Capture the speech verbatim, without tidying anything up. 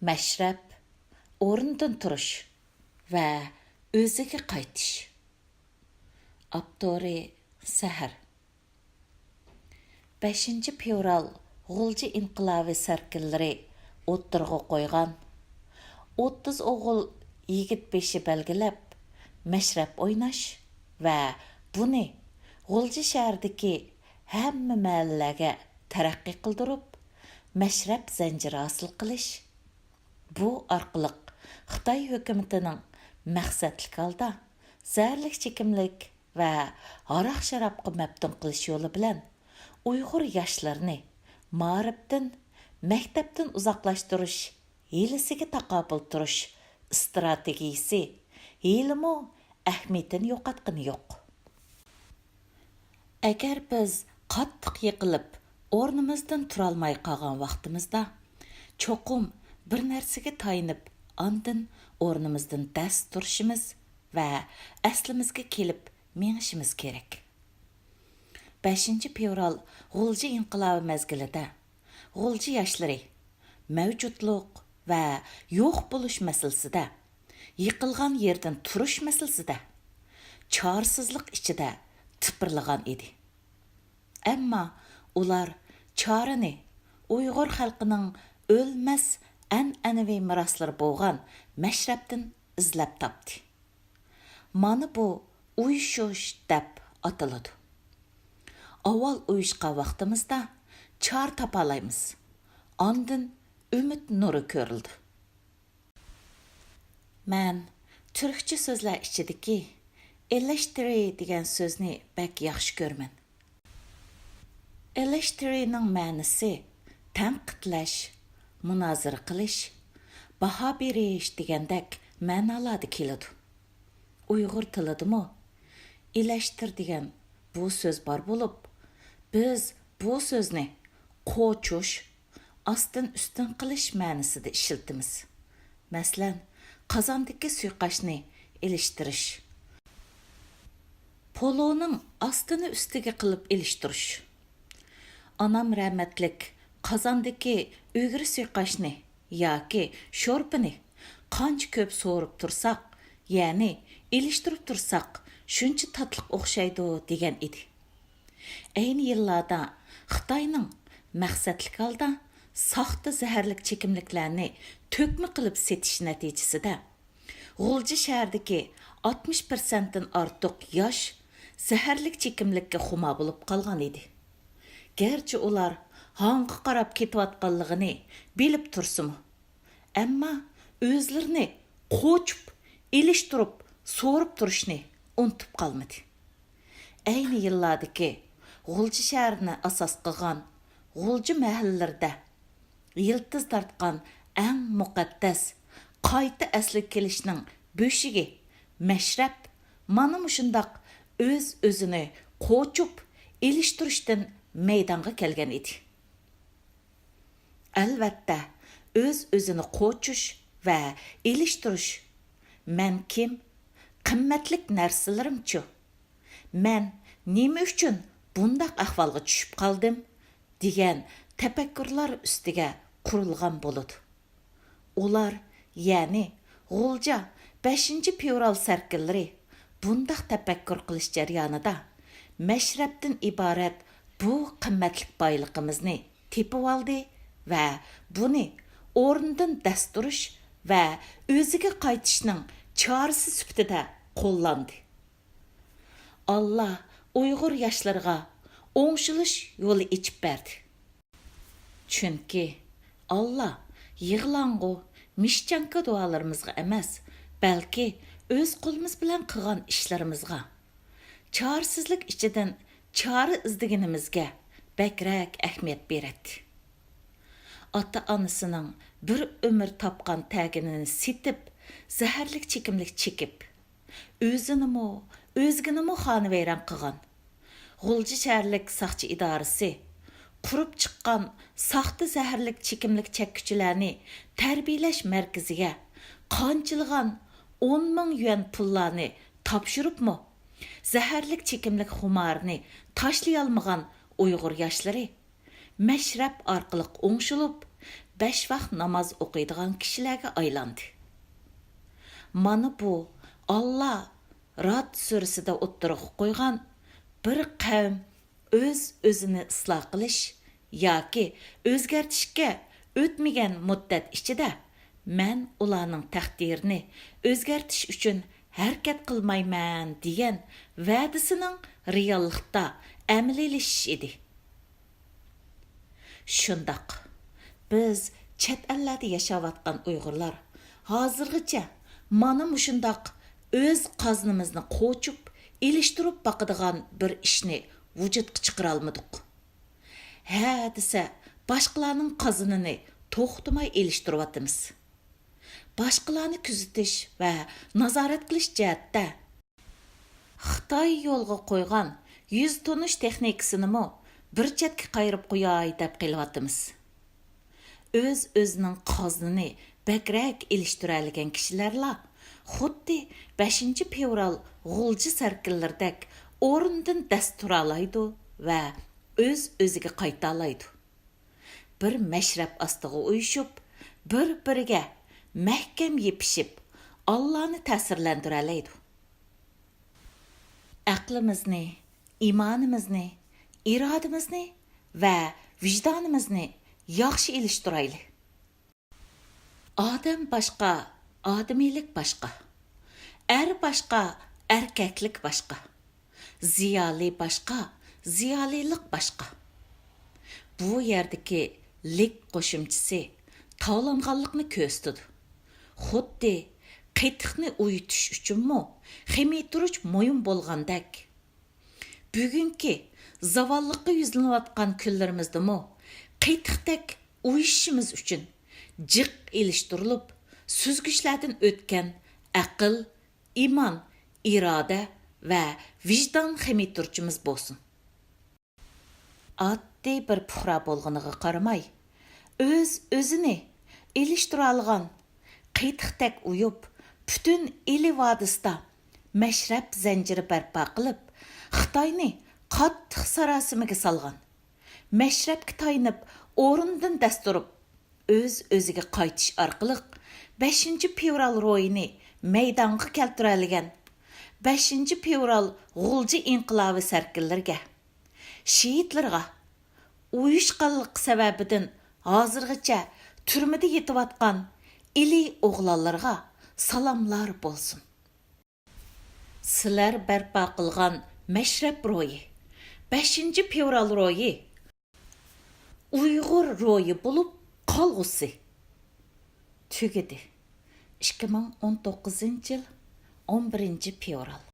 مەشرەپ، ئورنىدىن تۇرۇش ۋە ئۆزىگە قايتىش. ئاپتورى: سەھەر. بەشىنچى فېۋرال غۇلجا ئىنقىلابى سەركىلىرى ئوتتۇرىغا قويغان ئوتتۇز ئوغۇل يىگىت بېشى بەلگىلەپ مەشرەپ ئويناش ۋە بۇنى غۇلجا شەھىرىدىكى ھەممە مەھەللىلەرگە تەرەققىي قىلدۇرۇپ، مەشرەپ زەنجىرى ھاسىل قىلىش. بۇ ئارقىلىق خىتاي ھۆكۈمىتىنىڭ مەقسەتلىك ھالدا زەھەرلىك چېكىملىك ۋە ھاراق-شارابقا مەپتۇن قىلىش يولى بىلەن ئۇيغۇر ياشلىرىنى مائارىپتىن، مەكتەپتىن ئۇزاقلاشتۇرۇش ھىيلىسىگە تاقابىل تۇرۇش ئىستراتېگىيىسى ھېلىمۇ ئەھمىيىتىنى يوقاتقىنى يوق. ئەگەر بىز قاتتىق يىقىلىپ، ئورنىمىزدىن تۇرالماي قالغان ۋاقتىمىزدا، چوقۇم بىر نەرسىگە تايىنىپ، ئاندىن ئورنىمىزدىن دەس تۇرۇشىمىز ۋە ئەسلىمىزگە كېلىپ مېڭىشىمىز كېرەك. بەشىنچى فېۋرال غۇلجا ئىنقىلابى مەزگىلىدە غۇلجا ياشلىرى مەۋجۇتلۇق ۋە يوق بولۇش مەسىلىسىدە، يىقىلغان يېرىدىن تۇرۇش مەسىلىسىدە چارىسىزلىق ئىچىدە تىپىرلىغان ئىدى. ئەمما ئۇلار چارىنى ئۇيغۇر خەلقىنىڭ ئۆلمەس ئەنئەنىۋى مىراسلىرى بولغان مەشرەپتىن ئىزلەپ تاپتى. مانا بۇ ئۇيۇشۇش دەپ ئاتىلىدۇ. ئاۋۋال ئۇيۇشقان ۋاقتىمىزدا چارە تاپالايمىز. ئاندىن ئۈمىد نۇرى كۆرۈلىدۇ. مەن تۈركچە سۆزلەر ئىچىدىكى ئېلەشتىرى دېگەن سۆزنى بەك ياخشى كۆرىمەن. ئېلەشتىرىنىڭ مەنىسى تەنقىدلەش، مۇنازىرە قىلىش، باھا بېرىش دېگەندەك مەنالاردا كېلىدۇ. ئۇيغۇر تىلىدىمۇ ئېلەشتىر دېگەن بۇ سۆز بار بولۇپ، بىز بۇ سۆزنى قوچۇش، ئاستىن ئۈستۈن قىلىش مەنىسىدە ئىشلىتىمىز. مەسىلەن، قازاندىكى سۇيىقاشنى ئېلىشتۇرۇش. پولۇنىڭ ئاستىنى ئۈستىگە قىلىپ ئېلىشتۇرۇش. ئانام رەھمەتلىك قازاندىكى ئۈگرە سۇيىقاشنى ياكى شورپىنى قانچە كۆپ سورۇپ تۇرساق، يەنى ئېلىشتۇرۇپ تۇرساق، شۇنچە تاتلىق ئوخشايدۇ، دېگەن ئىدى. ئەينى يىللاردا خىتاينىڭ مەقسەتلىك ھالدا ساختا زەھەرلىك چېكىملىكلەرنى تۆكمە قىلىپ سېتىشى نەتىجىسىدە، غۇلجا شەھىرىدىكى ئاتمىش پىرسەنتتىن ئارتۇق ياش زەھەرلىك چېكىملىككە خۇمار بولۇپ قالغان ئىدى. گەرچە ئۇلار ھاڭغا قاراپ كېتىۋاتقانلىقىنى بىلىپ تۇرسىمۇ، ئەمما ئۆزلىرىنى قوچۇپ، ئېلىشتۇرۇپ، سورۇپ تۇرۇشنى ئۇنتۇپ قالمىدى. ئەينى يىللاردىكى غۇلجا شەھىرىنى ئاساس قىلغان غۇلجا مەھەللىلىرىدە يىلتىز تارتقان ئەڭ مۇقەددەس قايتا ئەسلىگە كېلىشنىڭ بۆشۈكى مەشرەپ مانا مۇشۇنداق ئۆز-ئۆزىنى قوچۇپ ئېلىشتۇرۇشتىن مەيدانغا كەلگەن ئىدى. ئەلۋەتتە، ئۆز-ئۆزىنى قوچۇش ۋە ئېلىشتۇرۇش، مەن كىم؟ قىممەتلىك نەرسىلىرىمچۇ؟ مەن نېمە ئۈچۈن بۇنداق ئەھۋالغا چۈشۈپ قالدىم؟ دېگەن تەپەككۇرلار ئۈستىگە قۇرۇلغان بولىدۇ. ئۇلار، يەنى غۇلجا بەشىنچى فېۋرال سەركىلىرى بۇنداق تەپەككۇر قىلىش جەريانىدا مەشرەپتىن ئىبارەت بۇ قىممەتلىك بايلىقىمىزنى تېپىۋالدى ۋە بۇنى ئورنىدىن دەس تۇرۇش ۋە ئۆزىگە قايتىشنىڭ چارىسى سۈپىتىدە قوللاندى. ئاللا ئۇيغۇر ياشلىرىغا ئوڭشىلىش يولى ئېچىپ بەردى. چۈنكى ئاللا يىغلاڭغۇ، مىشچانكا دۇئالىرىمىزغا ئەمەس، بەلكى ئۆز قولىمىز بىلەن قىلغان ئىشلىرىمىزغا، چارىسىزلىك ئىچىدىن چارە ئىزدىگىنىمىزگە بەكرەك ئەھمىيەت بېرەتتى. ئاتا-ئانىسىنىڭ بىر ئۆمۈر تاپقان تەگىنىنى سېتىپ، زەھەرلىك چېكىملىك چېكىپ، ئۆزىنىمۇ، ئۆزگىنىمۇ خانىۋەيران قىلغان غۇلجا شەھەرلىك ساقچى ئىدارىسى قۇرۇپ چىققان ساختا زەھەرلىك چېكىملىك چەككۈچىلەرنى تەربىيەلەش مەركىزىگە قانچىلىغان ئون مىڭ يۈەن پۇللارنى تاپشۇرۇپمۇ، زەھەرلىك چېكىملىك خۇمارىنى تاشلىيالمىغان ئۇيغۇر ياشلىرى مەشرەپ ئارقىلىق ئوڭشىلىپ، بەش ۋاق ناماز ئوقۇيدىغان كىشىلەرگە ئايلاندى. مانا بۇ ئاللا راد سۈرىسىدە ئوتتۇرىغا قويغان بىر قەۋم ئۆز-ئۆزىنى ئىسلاھ قىلىش ياكى ئۆزگەرتىشكە ئۆتمىگەن مۇددەت ئىچىدە مەن ئۇلارنىڭ تەقدىرىنى ئۆزگەرتىش ئۈچۈن ھەرىكەت قىلمايمەن دېگەن ۋەدىسىنىڭ رېئاللىقتا ئەمەلىيلىشىشى ئىدى. شۇنداق، بىز چەت ئەللەردە ياشاۋاتقان ئۇيغۇرلار ھازىرغىچە مانا مۇشۇنداق ئۆز قازنىمىزنى قوچۇپ، ئېلىشتۇرۇپ باقىدىغان بىر ئىشنى ۋۇجۇدقا چىقىرالمىدۇق. ھە دېسە، باشقىلارنىڭ قازىنىنى توختىماي ئېلىشتۇرۇۋاتىمىز. باشقىلارنى كۆزىتىش ۋە نازارەت قىلىش جەھەتتە خىتاي يولغا قويغان يۈز تونۇش تېخنىكىسىنىمۇ بىر چەتكە قايرىپ قوياي دەپ قېلىۋاتىمىز. ئۆز-ئۆزىنىڭ قازنىنى بەكرەك ئېلىشتۈرەلىگەن كىشىلەرلا خۇددى بەشىنچى فېۋرال غۇلجا سەركىلىرىدەك ئورنىدىن دەس تۇرالايدۇ ۋە ئۆز-ئۆزىگە قايتالايدۇ. بىر مەشرەپ ئاستىغا ئۇيۇشۇپ، بىر-بىرىگە مەھكەم يېپىشىپ، ئاللانى تەسىرلەندۈرەلەيدۇ. ئەقلىمىزنى، ئىمانىمىزنى، ئىرادىمىزنى ۋە ۋىجدانىمىزنى ياخشى ئېلىشتۇرايلى. ئادەم باشقا، ئادىمىيلىك باشقا. ئەر باشقا، ئەركەكلىك باشقا. زىيالىي باشقا، زىيالىيلىق باشقا. بۇ يەردىكى لىك قوشۇمچىسى تاۋلانغانلىقنى كۆرسىتىدۇ. خۇددى قېتىقنى ئۇيۇتۇش ئۈچۈنمۇ خېمىتۇرۇچ مويۇن بولغاندەك، بۈگۈنكى زاۋاللىققا يۈزلىنىۋاتقان كۈنلىرىمىزدىمۇ قېتىقتەك ئۇيۇشۇشىمىز ئۈچۈن جىق ئېلىشتۇرۇلۇپ، سۈزگۈچلەردىن ئۆتكەن ئەقىل، ئىمان، ئىرادە ۋە ۋىجدان خېمىتۇرچىمىز بولسۇن. ئاددىي بىر پۇقرا بولغىنىغا قارىماي، ئۆز-ئۆزىنى ئېلىشتۇرالىغان، قېتىقتەك ئۇيۇپ، پۈتۈن ئىلى ۋادىسىدا مەشرەپ زەنجىرى بەرپا قىلىپ، خىتاينى قاتتىق ساراسىمىگە سالغان، مەشرەپكە تايىنىپ ئورنىدىن دەس تۇرۇپ، ئۆز-ئۆزىگە قايتىش ئارقىلىق بەشىنچى فېۋرال روھىنى مەيدانغا كەلتۈرەلىگەن بەشىنچى فېۋرال غۇلجا ئىنقىلابى سەركىلىرىگە، شېھىتلىرىغا، ئۇيۇشقانلىق سەۋەبىدىن ھازىرغىچە تۈرمىدە يېتىۋاتقان ئىلى ئوغلانلىرىغا سالاملار بولسۇن. سىلەر بەرپا قىلغان مەشرەپ روھى، بەشىنچى فېۋرال روھى، ئۇيغۇر روھى بولۇپ قالغۇسى. تۈگىدى. ئىككى مىڭ ئون توققۇزىنچى يىل، ئون بىرىنچى فېۋرال.